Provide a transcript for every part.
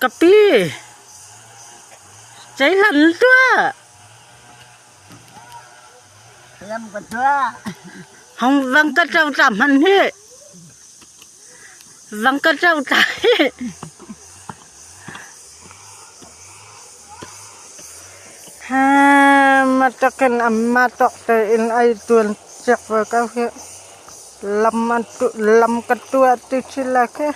Ka pi, zeihlan tuah? Lam ka tuah. Hong vang ka ṭo ta hmanh hi. Vang ka ṭo ta hi. Ha ma takin amma tok tein ai tuan cek ve ko hi. Lam an tu lam ka tuah ti si la khi.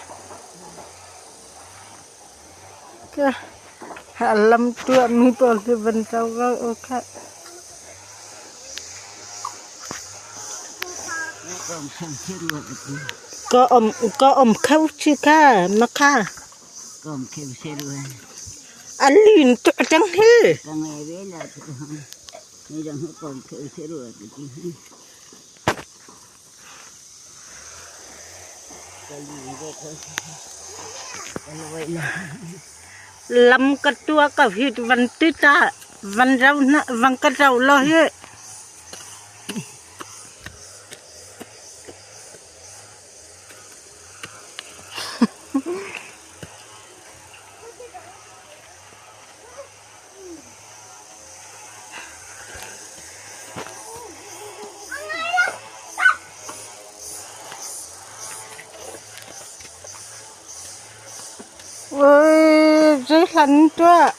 Lam tuahmi pawl hi van co ko u khah. Ka um kho si kha na kha. A lin tuk cang hi. Lam ka tuah ko hi van ti ta van rau hna van ka rau law hi. Ôi, zeihlan tuah.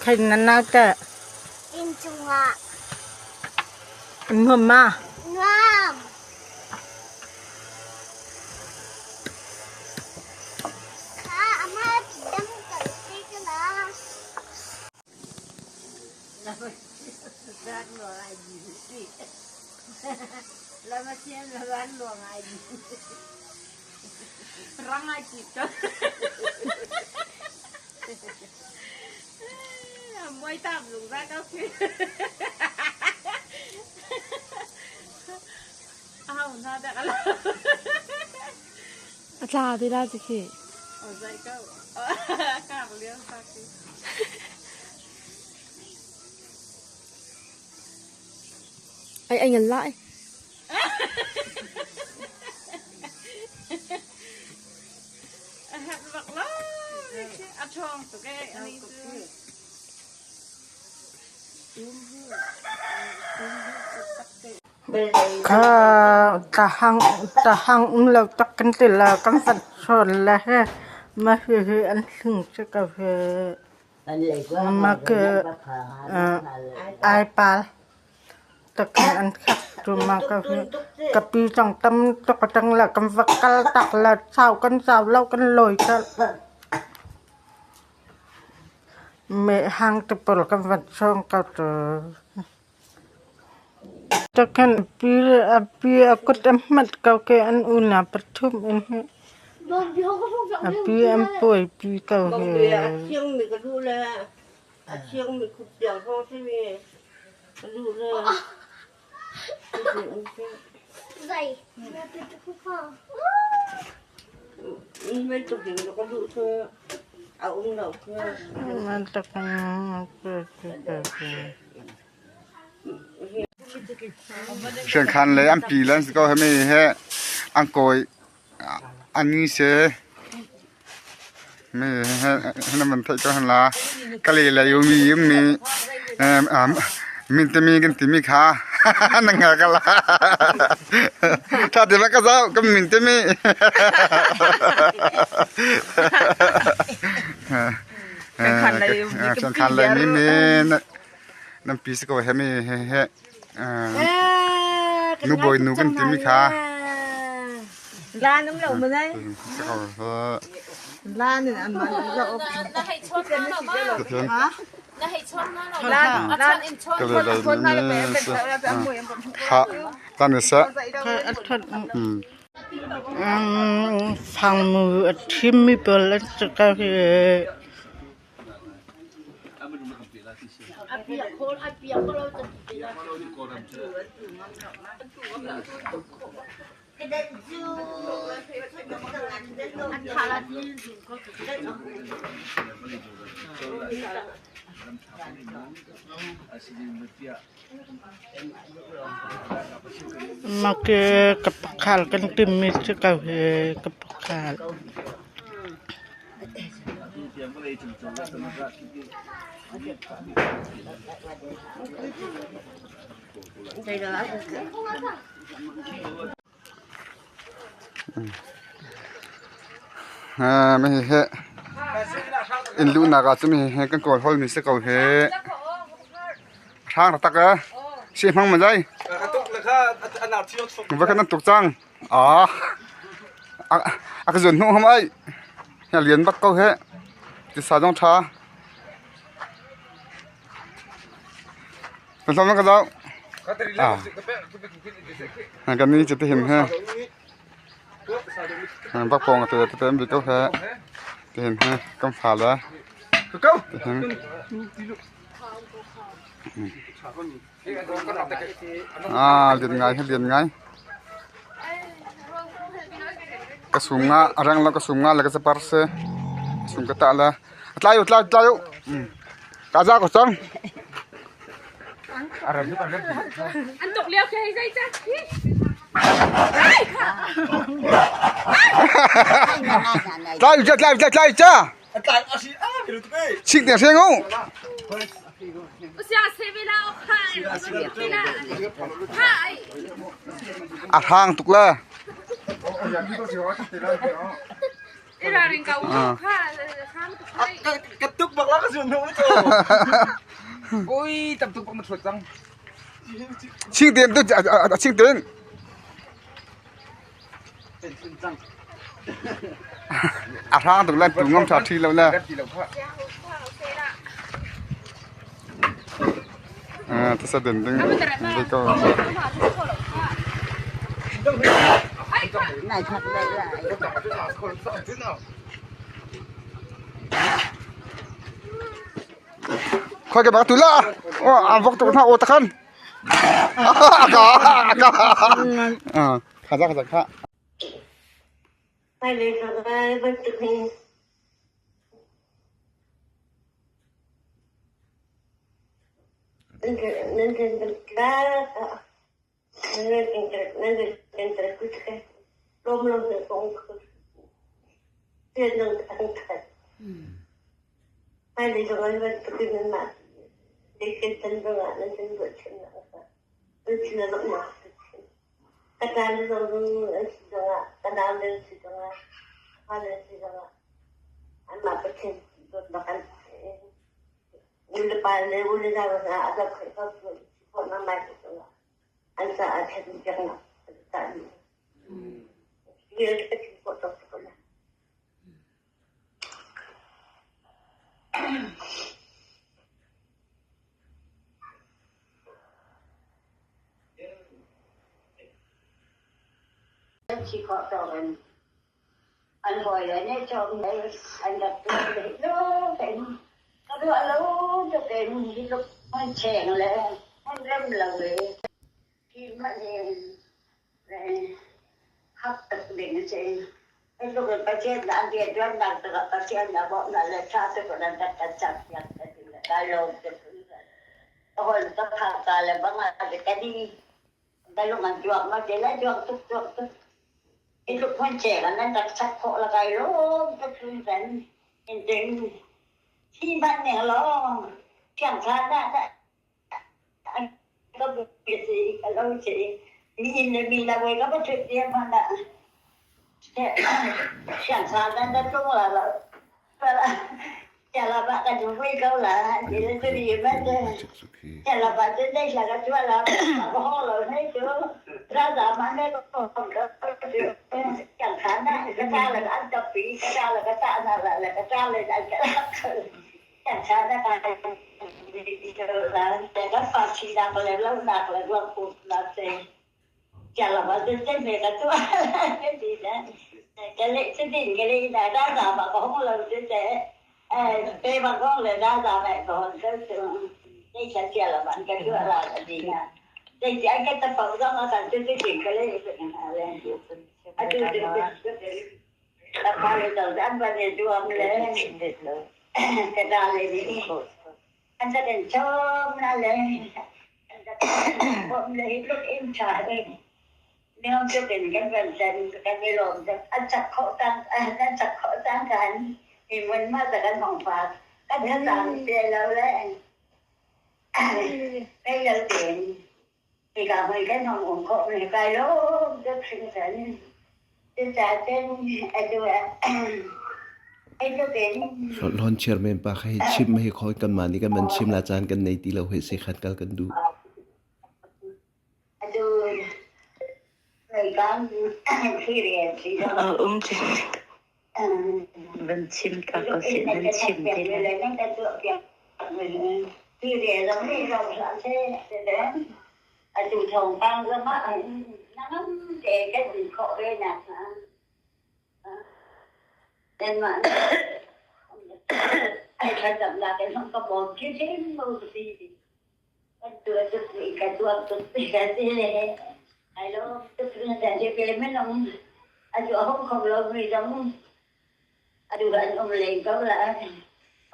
Khin na nau teh. Nuam ma? A tla ti la ti khi. Ai ai ngan lai. Kha tahang tahang um lo tak kan ti la kan van sawn le he mah hihi an hling si ko hi. Mah khi aipal takin an khat cu mah ka hi ka pi zong tam tuk a tang le kan va kal tak le sau kan sau lo kan lawi colh. Mehhang te pawl kan van sawm ko cu. Takhan a pi a kut a hmat ko ke an unau pathum in hi. A pi an puaipi ko hi. Hriangkhan le an pi le an si ko hemi he an kawi an ni se mi he na man theih ko han la ka le le yu mi yu mi min te mi kan ti mi kha na nga ka la tha te ma ka zau ka min te mi Khan le mi mi nan pi si ko he mi he he nu bawi nu kan timi kha La num lo ma dai La nin an man lo Na hei chon na lo ma. Na hei chon na lo. La la in chon. Chon na le pe pe kha tan sa Fangmu a thimmi pawl an si ko hi. Mah khi ka pakhal kan timi si ko hi ka pakhal. Hihi inn luhnak ah cun hihi kan kawl hawlmi si ko hi. Hrang taktak ee. Si hmang ma zai. Va kan tuk cang. Ah. A ka zuan hnu ham ai. Hi lian bak ko he. Tisa zong tha. Kan ka zau. Ah. Kan ni chu te him he. Bak pong te te bi ko he. Te him he kam fa la. Te him. Ah lian ngai he lian ngai. Ka sum nga rang lo ka sum nga le ka sapar se. Sum ka ta la. Tlai u tlai tlai u. Ka za ko cang. An tuk lio khi hei zei ca. Tlai u cha tlai tlai tlai cha. Chik te seng u. Usia se vela o kha. Ha ai. A hrang tuk la. Ka tuk bak la ka zun hnu cu. Ui tam tuk bak ma thuat cang. Ching ten tu a ching ten. A hrang tuk la tu ngam tha thi lo la. Ta sa den ding dei ko. Khoi ke bak tu la. O a vok tuk na o takhan. Aka aka. Ah, kha za kha za kha. An rak in cawm na le an rak bawmh le hi tluk in ṭha hi Myo tluk in kan van sen kan i lawm tuk. An chak khawh cang an chak khawh cang kan mi mun ma ta kan hong fak kan thlacam te lo le kai lo tein hika hmui kan hong um khawh mi kai lawm tuk hringhran. Cucaah cun atu ah Hlawn chairman pa kha hi chim hi khawi kanmah nih kan van chim la caan kan nei ti lo hei se khan kal kan duh. Um van chim ta ko sih nan chim te lai. Atu thawngpang zong ah nangam te kan um khawh ve nak hnga. Kanmah ai thlacamnak in hong ka bawm chinchin mo si. Kan tuah tuk i ka tuak tuk ti ka ti le ai lawm tuk na ta pe minung atu a hong kho lo mi zong atu an um len ko la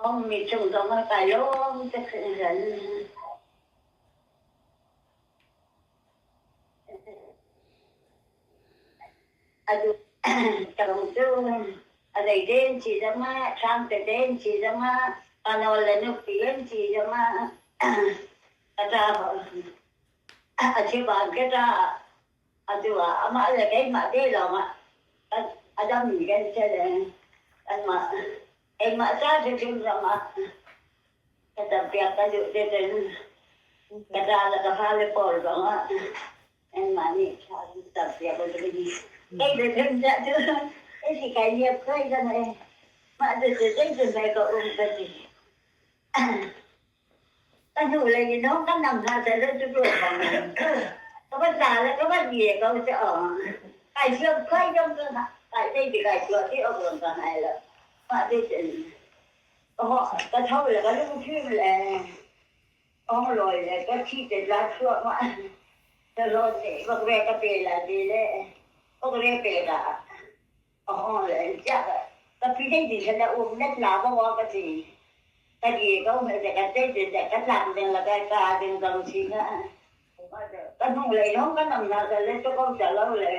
hong mi chung zong ah kai lawm tuk hringhran. A zeite an si zongah, thlam tete an si zongah, panawl le nupi an si zongah, a ṭa a chimh ka ṭa atu ah amah le keimah te lawngah a dammi kan si le kanmah keimah ca hrimhrim zongah ka tampiak ka duh te cun ka ṭa le ka fale pawl zongah anmah nih thla an tampiak ka duh kei le hrim dah cu ei si kai niap kai zong e mah cu cu zeitin mei ka um ka ti ka hnu lei in hong kan nam hna seh cu ruah bang ka van ta le ka van ye ko che ong kai siam kai dong ka kai dei ti kai chuah ti ok long ka hai lo mah ti cun ka tho le ka lungfim le ong lawi le ka thi te la chuah ma ka lawn nih bak ve ka pe la ti le ok re pe la hong le ja ka pi dei ti la um net la ba wa ka ti ka di ko me te ka te te ka lam ding la ka ka ding dong si na ka nung le hong ka nam na ka le to ko cha lo le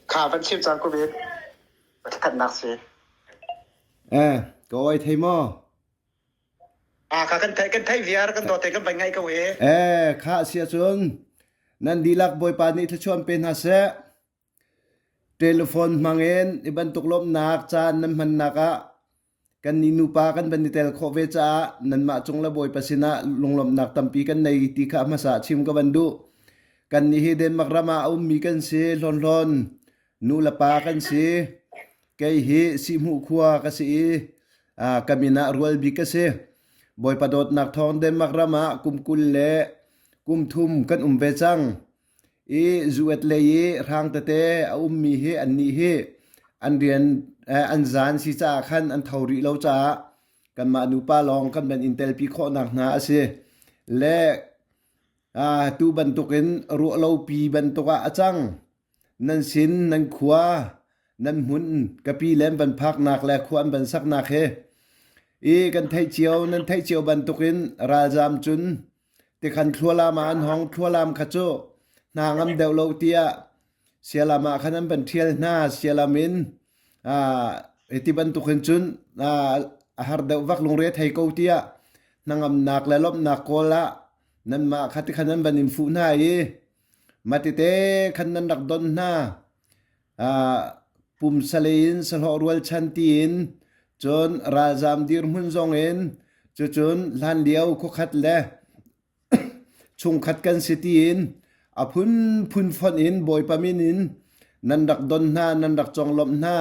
Kha van chim cang ko bit. Pakhatnak si. Eh, ka oi thei maw? Ah, kha kan thei kan thei viar kan dawt kan van ngai ko e. Eh, kha sia cun nan dihlak Bawipa nih thluachuah pe hna seh. Telephone hmangin i bantuk lawmhnak caan nan hmannak ah Kannih nupa kan van i tel khawh ve caah nanmah cung le Bawipa sinah lunglawmhnak tampi kan nei ti kha hmasa chim ka van duh. Kannih hi Denmark ram ah a ummi kan si, hlawnhlawn nu le pa kan si. Kei hi Sihhmuh khua ka si i ka min ah Rual Bik ka si. Bawipa dawtnak thawng Denmark ram ah kum 20 le kum thum kan um ve cang. I zuet lei i hrang tete a ummi hi annih hi an rian an zan si caah khan an tho rih lo caah kanmah nupa lawng kan van in telpi khawhnak hna a si. Le tu bantukin ruahlopi bantuk ah a cang. Nan sin, nan khua, nan hmun, ka pi le an van phaknak le khua an van saknak hi i kan theih cio, nan theih cio bantukin ralzam cun tikhan thlualam ah an hong. Thlualam kha cu hna ngam deuh lo tiah sialam ah khan an van ṭhial hna. Sialam in hiti bantukin cun a har deuh vak lungre thei ko tiah hnangamnak le lawmhnak kawl ah nanmah kha tikhan an van in fuh hna i Matite khan nan rak don hna. Pumsalei in sahlawh rualchan tiin cun ralzam dirhmun zong in cucun hlanlio khuakhat le chungkhat kan si tiin a phunphun fonh in Bawipa min in nan rak don hna, nan rak conglawmh hna,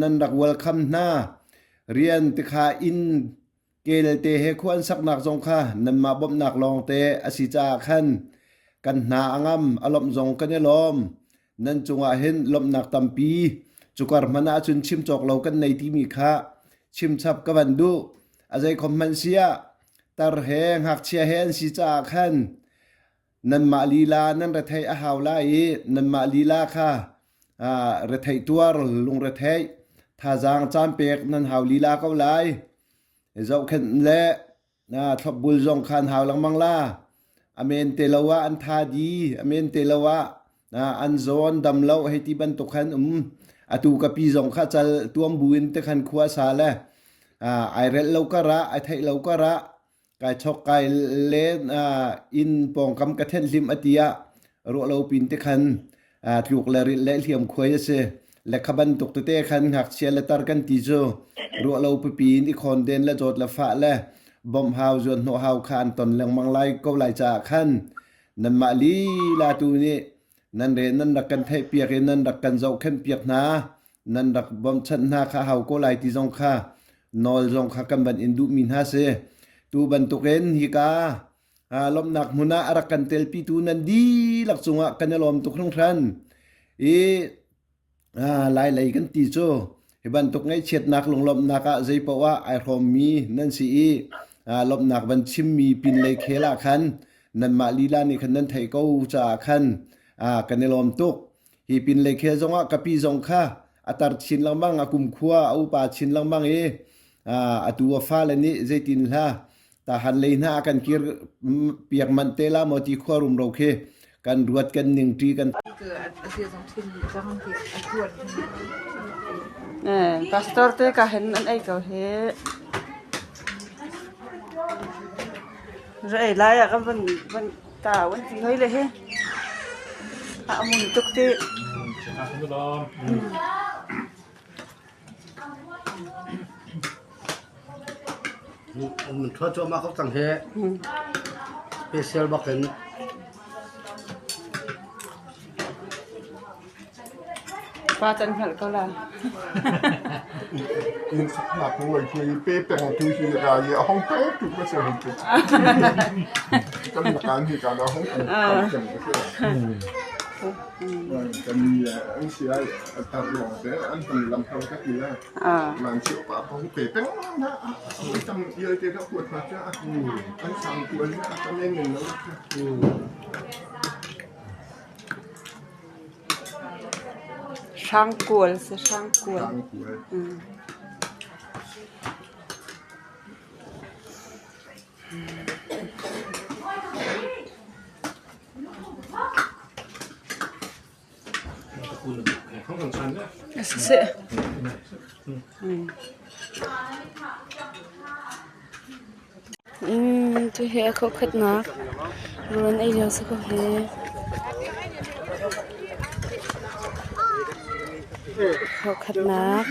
nan rak welcome hna. Rian tikha inn Kelte he khua an saknak zong kha nanmah bawmhnak lawngte a si caah khan kan hna a ngam, a lawmh zong kan i lawm. Nan cungah hin lawmhnak tampi cukar hmanh ah cun chim cawk lo kan nei timi kha chimchap ka van duh. A zeikhom hmanh si ah tar he ngakchia he an si caah khan nanmah lila nan retheih a hau lai i nanmah lila kha retheih tuar lungretheih thazaang caan pek nan hau lila ko lai. Zohkhenh le thlopbul zong kha an hau lengmang la. A men te lo ah an tha di, a men te lo ah an zawn dam lo hei ti bantuk khan um. Atu ka pi zong kha cal tuam buin te khan khua sa le ai relh lo kar ah ai theih lo kar ah kai chok kai le inn pawngkam ka thenh hlim a ti ah ruah lo pin te khan tluk le rilh le hliam khuai a si le kha bantuk tete khan ngakchia le tar kan ti cu ruah lo pipi in i khawn den le zawt le fah le bawmh hau zuan hnawh hau kha an ton lengmang lai ko lai caah khan nanmah lila tu nih nan re nan rak kan theih piak i nan rak kan zohkhenh piak hna nan rak bawmhchanh hna kha hau ko lai ti zong kha nawl zong kha kan van in duhmi hna si. Tu bantukin hika lawmhnak hmun ah a rak kan telpitu nan dihlak cungah kan i lawm tuk hringhran. I Lailei kan ti cu hi bantuk ngaihchiatnak lunglawmhnak ah zeipaoh ah ai hrawmmi nan si i lawmhnak van chimmi pinlei khel ah khan nanmah lila nih khan nan theih ko caah khan kan i lawm tuk. Hi pinlei khel zongah ka pi zong kha a tar chin lengmang, a kumkhua a upa chin lengmang i atu a fale nih zeitin hla tahan lei hna a kan kir piak manh te la maw ti khua rumro khi kan ruat kan ningṭi kan Pastor te ka hen an ei ko hi. Ra ei lai ah kan van van Ta wan ti hoi le hi. A mun tuk ti. Mun thua cuahmah ko cang hi. Special bak in. Pa can hngalh ko la. In na ku wei khi pe peng tu hi ra ye hong pe tu ka se hong pe. Kan na kan hi ka na hong kan kan ka se. Kan ni an si ai tar long te an hong lam hong ka ti la. Man chiu pa hong pe peng na tam ye te ka kuat ma cha. An sang tu an ka men men lo. Hrangkual si hrangkual. Siseh. Cuhi a khawkhatnak rawn ei lio si ko hi. Khawkhatnak.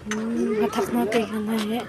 Hmathak hna te khan hei.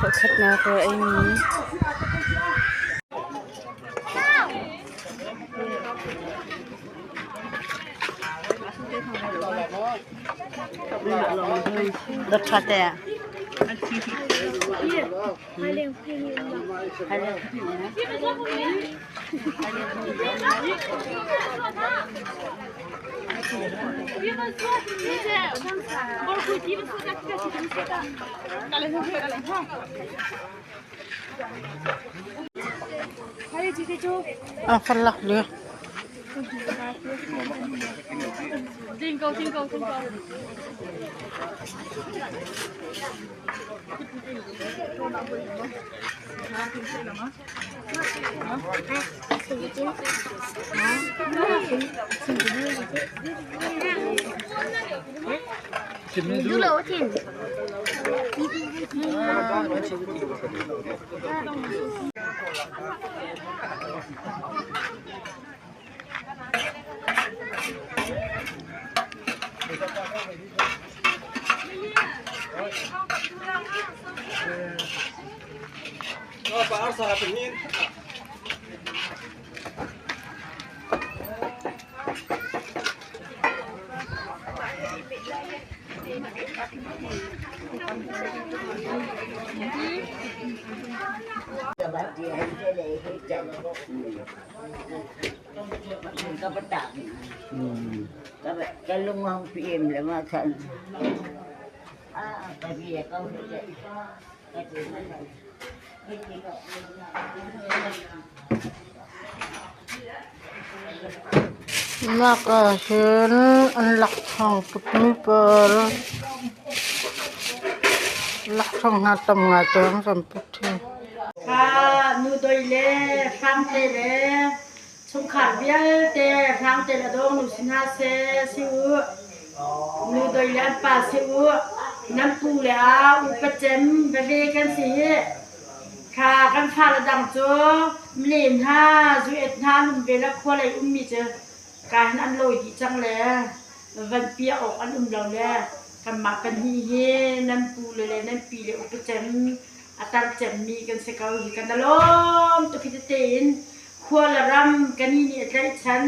Pakhatnak a eimi. A kan lak lio. Ka lung hong pim le ma khan. Ah, ka bia ko. Nak ah hin an laksawng tukmi pawl laksawng hna tam ngai te an kan put hi. Kha nu doi le hrangte le chungkhar vialte hrangte le dawng nu si hna seh si u. Nu doi le an pa si u. Nan pu le a upa cem veve kan si hi. Kha kan fale dang cu mlen hna, zuet hna an um ve le khua lei ummi cu ka hin an lawi dih cang le van piah awk an um lo le kanmah pahnih hi nan pu le le nan pi le upa cem a tar cemmi kan si ko hi kan alawm tuk hi tete in khua le ram kani nih a tlaihchan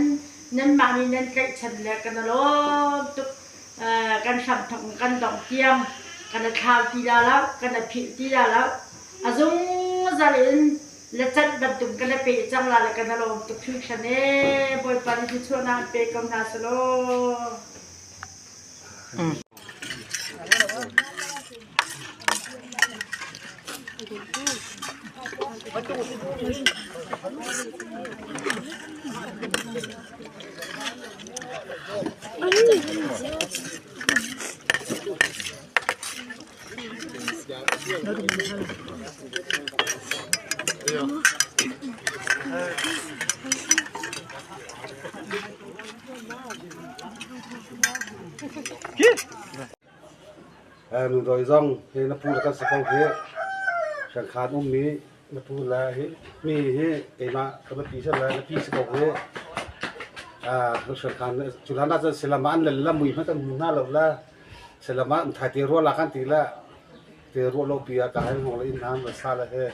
nanmah nih nan tlaihchan le kan alawm tuk. Kan hramthok in kan dongh tiang kan i thlau ti la lo, kan i philh ti la lo. A zungzal in le canh bantuk kan i pe cang la le kan i lawm tuk hringhran ee. Bawipa nih thluachuahnak in pe ko hna selaw. Nu doi zong hi na pu le kan si ko hi. Hrangkhan ummi na pu le hi mi hi keimah ka biapi si le na pi si ko hi. Hrangkhan cu hlan ah cun silam ah an lel la mui hmanh kan hmu hna lo la silam ah thai te rua la kan ti la te rua lo pi ah ka hei hong le inn hna an sa le he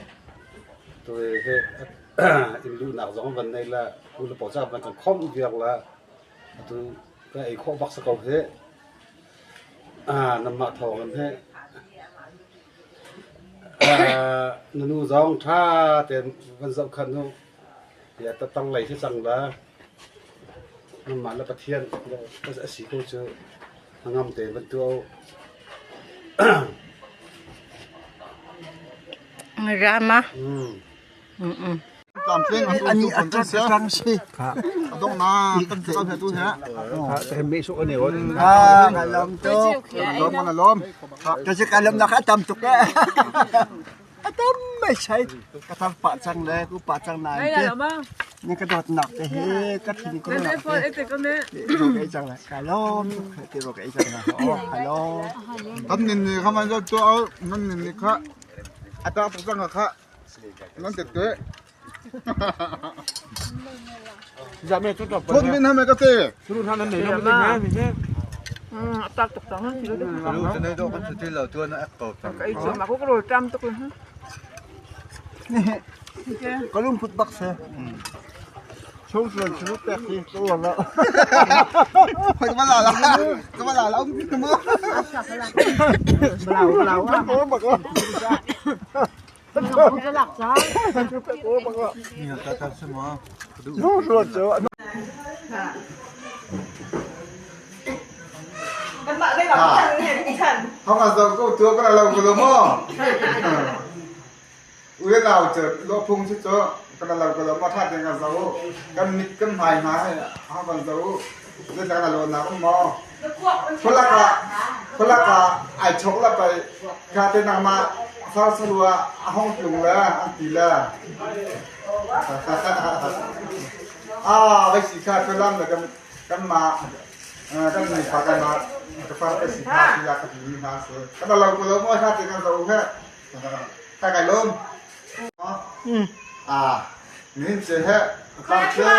tu he inn luhnak zong van nei la pu le pau ca van kan khomh viar la atu ka ei khawh bak si ko hi. Nanmah thawng in hi na nu zong ṭha tein van zohkhenh u. Tiah tanglei si cang la. Nangmah le Pathian a si ko cu hnangam tein van tuah u. Rama. Ani atang si. Adong na kan kan tu he. Ah, kalom tu. Lom mana lom. Kasi kalom na ka tam tuk eh. Atam mai sai. Ka tar pa chang le ku pa chang na te. Ni ka dot nak te he ka thin ko nak te. Ro kai chang la kalom te ro kai chang la. Oh, kalom. Kan nin ni kha man to au nan nin ni kha ata tuk cang kha nan te te. Chon min ha me ka te. Tak tuk tang. Kalum put bak se. Chung suan chu pek hi ko la. Hoi ka la la. Ka la la um ti mo. Blau blau. Ko bak. Không là dầu câu chúa có là lâu của mò. Ui nào chợ lỗ phung chứ chớ cái là lâu của mò thắt cái dầu cái mít cái mài mái không còn dầu rất là lâu nào cũng mò. คนละกะคนละกะไอ้ชกละไปคาเตนางมาซาสลัวห้องปรุงแล้วอันตีแล้วอ่าไปสีข้าตัวล่ำเลยกันกันมากันมีฝากันมาจะฟังไปสีข้าที่ยากกับผีมาเสือกันเราก็ล้มว่าชาติกันเราแค่ถ้าไก่ล้มอ่านี่เจ๊ฮะตามเชิ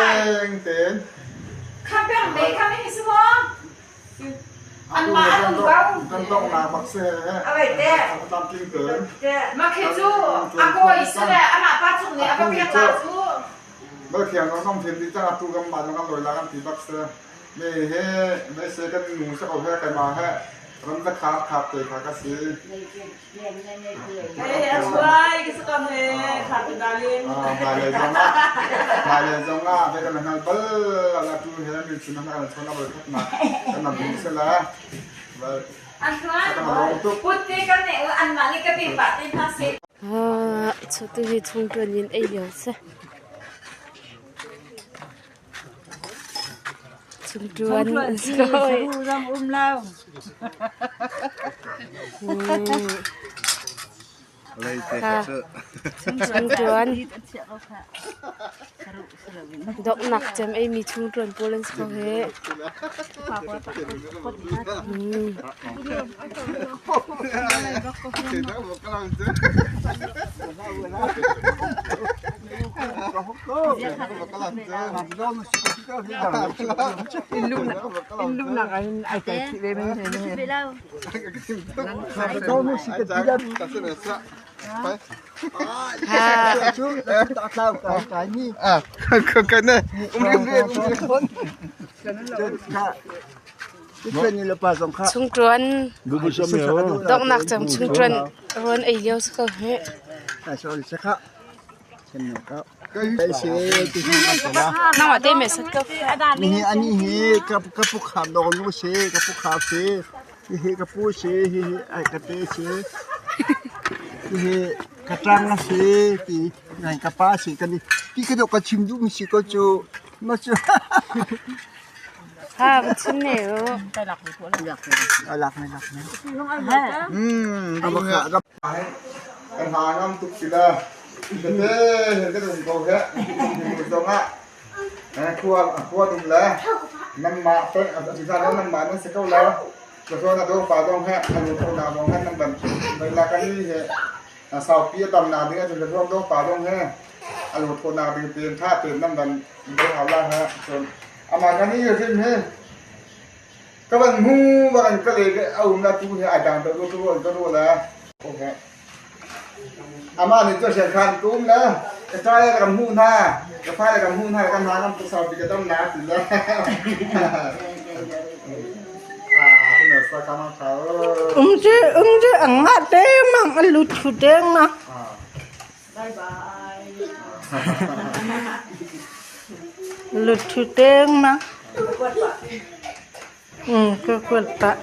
งเต็น 看表没看没什么。อันมาอันเบา กันต้องมาบักเซ่ อะไรเต้ ตามกินเกิน มาเคจูอาโกยสุดเลยอามาป้าจุงเนี่ยอาเปียกลาจู เมื่อเขียนน้องพิมพ์ที่จะตูกันมาน้องกันลอยละกันตีบักเซ่ไม่เฮ้ไม่เซ่กันหนูสักเอาแค่กันมาแค่รำจะขาดขาดเตะขากระซี เฮ้ยช่วยกิจกรรมเฮ้ขาดเป็นดาลิน มาเลยจังอ่ะมาเลยจังอ่ะไปกันนะเบลละตูเฮ้มีชุนนั่นชนเอาไปทักมากันนำดูเสละ อันนั้นพุทธิกันเนี่ยอันมานี่ก็เป็นปฏิภาณ Chu tu hi chung tuan in ei lio si. Chung tuan an si ko. Ram um lao. Chung tuan. Dok nak cem ei mi chung tuan pawl an si ko he. 啊，可可呢， Chung tuan. Dok nak cem chung tuan ruan ei lio si ko he. Nangmah te meh sat ko. Ni ani hi ka ka pu kham dong nu se ka pu kham se hi ka pu se hi ai ka te se hi ka tang se ti ngai ka pa se ka ni ti ka do ka chim du mi si ko chu ma chu Ha, va chim ne u. ลักไม่ลักไม่ อืม เอามาขากับ กันหางำตุกสิละเต้เห็นก็ตุ่มโตแค่ตรงอ่ะครัวครัวตุ่มแล้วน้ำมาเต้นสิซาแล้วน้ำมานั่นสิเข้าแล้วจะ说那都发动แค่อันนี้ตัวนาบองแค่น้ำบันเวลากันนี่เหสาวปีตำนาเนี่ยจะร่วมต้องป่าต้องแค่อารมณ์ตัวนาเป็นเปลี่ยนท่าเปลี่ยนน้ำบันได้เอาละฮะส่วนอามากันนี่ขึ้นเฮ้ก็มันมูมันก็เลยเอาหน้าตู้เนี่ยอาจารย์ตัวตัวก็รู้แล้วโอเคอามานี่ตัวเสียคันตุ้มนะกระจายกับหูหน้ากระพายกับหูหน้ากันหากันตัวสาวปีก็ต้องนาสิแล้วอ่าเป็นสักคำเขา Um cu um cu a ngah dengmang a lut thlu dengmang. Lut thlu dengmang. Ka kuat pah.